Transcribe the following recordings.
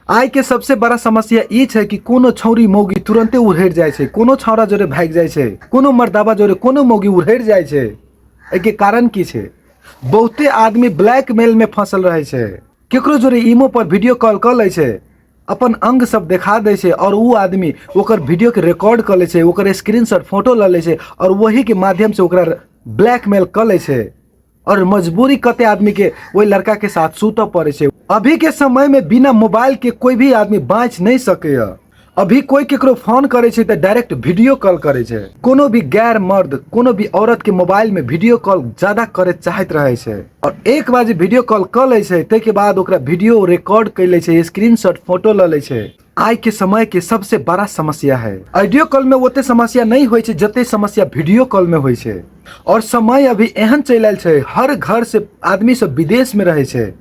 आइ के सबसे बड़ा समस्या ई छै कि कोनो छौरी मौगी तुरंते उड़हरि जाइ छै, कोनो छौड़ा जोरे भागि जाइ छै, कोनो मर्दाबा जोरे कोनो मौगी उड़हरि जाइ छै। एहिके कारण की छै? बहुते आदमी ब्लैकमेल में फंसल रहै छै, केकरो जोरे ईमो पर वीडियो कॉल कऽ लै छै, अपन अंग सब देखा दै छै और उ आदमी ओकर वीडियो के रिकॉर्ड कऽ लै छै, ओकर स्क्रीनशॉट फोटो लऽ लै छै और वही के माध्यम से ओकरा ब्लैकमेल कऽ लै छै और मजबूरी कते आदमी के ओहि लड़का के साथ सुतऽ पड़ै छै। अभी के समय में बिना मोबाइल के कोई भी आदमी बाँचि नहीं सकैया। अभी कोई केकरो फोन करे छै तऽ डायरेक्ट वीडियो कॉल करे छै। कोनो भी गैर मर्द कोनो भी औरत के मोबाइल में वीडियो कॉल ज्यादा करे चाहैत रहे छै और एक बार जे वीडियो कॉल कऽ लै छै ताहिके बाद ओकरा वीडियो रिकॉर्ड कर लै छै, स्क्रीनशॉट फोटो लऽ लै छै। आइ के समय के सबसे बड़ा समस्या है। ऑडियो कॉल में ओते समस्या नहीं होइ छै जते समस्या वीडियो कॉल में होइ छै। और समय अभी एहन चलि आयल छै, हर घर से आदमी सब विदेश में रहै छै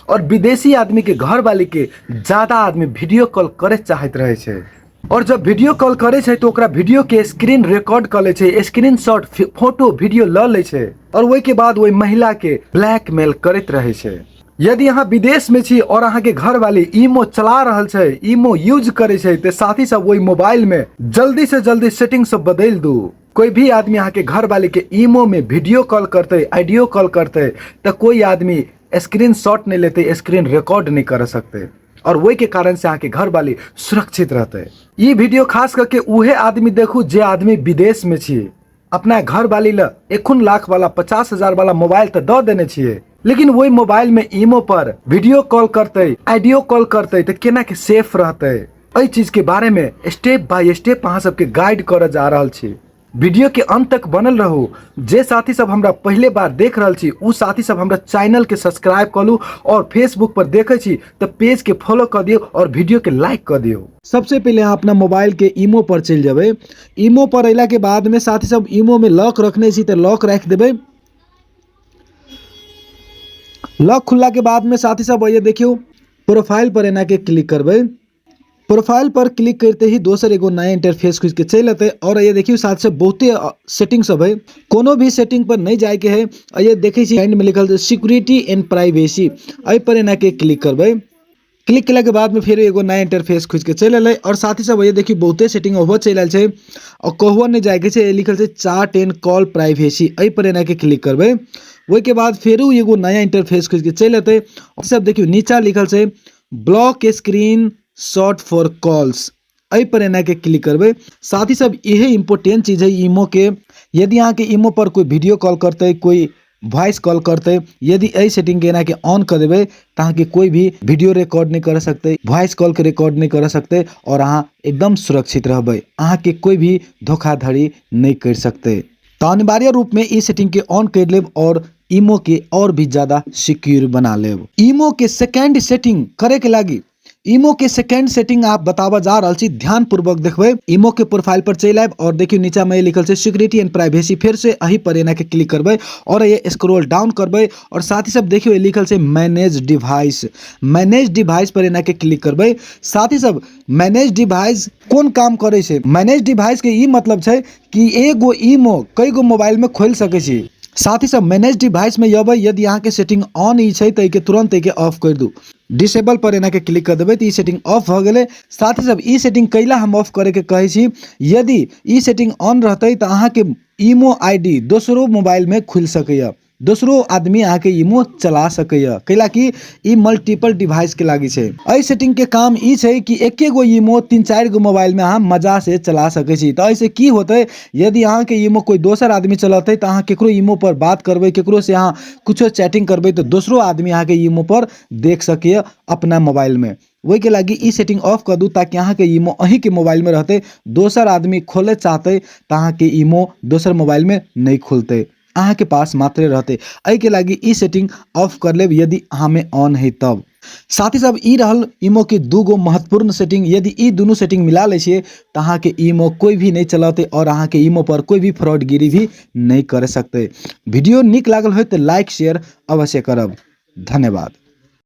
और विदेशी आदमी के घर वाली के ज्यादा आदमी वीडियो कॉल करे चाहैत रहै छै और जब वीडियो कॉल करे छै तो ओकरा वीडियो के स्क्रीन रिकॉर्ड कऽ लै छै, स्क्रीनशॉट फोटो वीडियो लऽ लै छै और ओहि के बाद ओहि महिला के ब्लैकमेल करैत रहै छै। यदि अहाँ विदेश में छी और अहाँ के घर वाली ईमो चला रहल छै, ईमो यूज करे छै, ते साथी सब ओहि मोबाइल में जल्दी से जल्दी सेटिंग सब बदलि दू। कोई भी आदमी अहाँ के घर वाली के ईमो में वीडियो कॉल करते, ऑडियो कॉल करते, तो कोई आदमी स्क्रीनशॉट नहीं लेते, स्क्रीन रिकॉर्ड नहीं कर सकते और वही के कारण से अहाँ के घर वाली सुरक्षित रहते। ये वीडियो खास करके उहे आदमी देखू जे आदमी विदेश में छी, अपना घर वाली ल 1 लाख वाला 50,000 वाला मोबाइल तो दऽ देने छियै, लेकिन वही मोबाइल में ईमो पर वीडियो कॉल करते, ऑडियो कॉल करते तो केना के सेफ रहते। एहि चीज के बारे में स्टेप बाय स्टेप अहाँ सबके गाइड करऽ जा रहल छी। वीडियो के अंत तक बनल रहू। जे साथी सब हमरा पहले बार देख रहल छी उ साथी सब हमरा चैनल के सब्सक्राइब कऽ लू और फेसबुक पर देखै छी तऽ पेज के फॉलो कऽ दियौ और वीडियो के लाइक कऽ दियौ। सबसे पहले अहाँ अपना मोबाइल के ईमो पर चलि जेबै। ईमो पर अयला के बाद में साथी सब ईमो में लॉक रखने छी तऽ लॉक राखि देबै। लॉक खुलला के बाद में साथी सब ये देखियौ प्रोफाइल पर एना के क्लिक करबै। प्रोफाइल पर क्लिक करते ही दोसर एगो नया इंटरफेस खुल के चलि एतै और ये देखियौ साथ से बहुते सेटिंग सब है, कोनो भी सेटिंग पर नहीं जायके है। और ये देखै छी एंड में लिखल छै सिक्योरिटी एंड प्राइवेसी, एहि पर एना के क्लिक करबै। क्लिक केला के बाद में फिर एगो नया इंटरफेस खुल के चलि एलै और साथ ही सब ये देखियौ बहुते सेटिंग ओहो चलि आयल छै और कहबो नहीं जायके छै। लिखल छै चाट एंड कॉल प्राइवेसी, एहि पर एना के क्लिक करबै। ओहिके बाद फेरो एगो नया इंटरफेस खुल के चलि एतै। सब देखियौ नीचा लिखल छै block screen shot for calls, एहि पर एना के क्लिक करबै। साथ ही सब इहे इम्पोर्टेंट चीज है ईमो के। यदि अहाँके ईमो पर कोई वीडियो कॉल करतै, कोई वॉइस कॉल करतै, यदि एहि सेटिंग के एना के ऑन कऽ देबै तऽ अहाँके कोई भी वीडियो रिकॉर्ड नहि कर सकतै, वॉइस कॉल के रिकॉर्ड नहि कर सकतै और अहाँ एकदम सुरक्षित रहबै, अहाँके कोई भी धोखाधड़ी नहि कर सकतै। तऽ अनिवार्य रूप में ई सेटिंग के ऑन कर लेब और ईमो के और भी ज्यादा सिक्योर बना लेब। ईमो के सेकेंड सेटिंग करे के लागी ईमो के सेकेंड सेटिंग आप बताबऽ जा रहल छी, ध्यान पूर्वक देखबै। ईमो के प्रोफाइल पर चलि आयब और देखियौ नीचा में लिखल छै सिक्योरिटी एंड प्राइवेसी, फेर से एही पर एना के क्लिक करबै और ये स्क्रॉल डाउन करबै और साथ ही सब देखियौ लिखल छै मैनेज डिवाइस, मैनेज डिवाइस पर एना के क्लिक करबै। साथ ही सब मैनेज डिवाइस कोन काम करै छै? मैनेज डिवाइस के ई मतलब छै कि एगो ईमो कई गो मोबाइल में खोलि सकै छी। साथ ही सब मैनेज डिवाइस में अबै, यदि अहाँके सेटिंग ऑन ई छै तऽ एहिके तुरंत एहिके ऑफ करि दू, डिसेबल पर एना के क्लिक कर देबै तऽ ई सेटिंग ऑफ भऽ गेलै। साथ ही सब ई सेटिंग कैला हम ऑफ करैके कहै छी, यदि ई सेटिंग ऑन रहतै तऽ अहाँके ईमो I D दोसरो मोबाइलमे खुलि सकैए, दोसरो आदमी अहाँके ईमो चला सकैए, कैला कि ई मल्टीपल डिवाइसके लागी छै। एहि सेटिंगके काम ई छै कि एके गो ईमो 3-4 गो मोबाइलमे अहाँ मजासँ चला सकै छी। तऽ एहिसँ की होतै, यदि अहाँके ईमो कोइ दोसर आदमी चलतै तऽ अहाँ केकरो ईमो पर बात करबै, केकरोसँ अहाँ कुछो चैटिंग करबै तऽ दोसरो आदमी अहाँके ईमो पर देख सकैए अपना मोबाइलमे। ओहिके लागी ई सेटिंग ऑफ कऽ दू ताकि अहाँके ईमो अहीँके मोबाइलमे रहतै, दोसर आदमी खोलै चाहतै तऽ अहाँके ईमो दोसर मोबाइलमे नहि खुलतै, अहाँके पास मात्रे रहतै। एहिके लागी ई सेटिंग ऑफ कर लेब यदि अहाँमे ऑन है तब। साथ ही सब ई रहल ईमो के 2 गो महत्वपूर्ण सेटिंग। यदि ई दुनू सेटिंग मिला लै छियै तऽ अहाँके ईमो कोई भी नहि चलतै और अहाँके ईमो पर कोई भी फ्रॉडगिरी भी नहि कर सकतै। वीडियो नीक लागल होय तऽ लाइक शेयर अवश्य करब। धन्यवाद।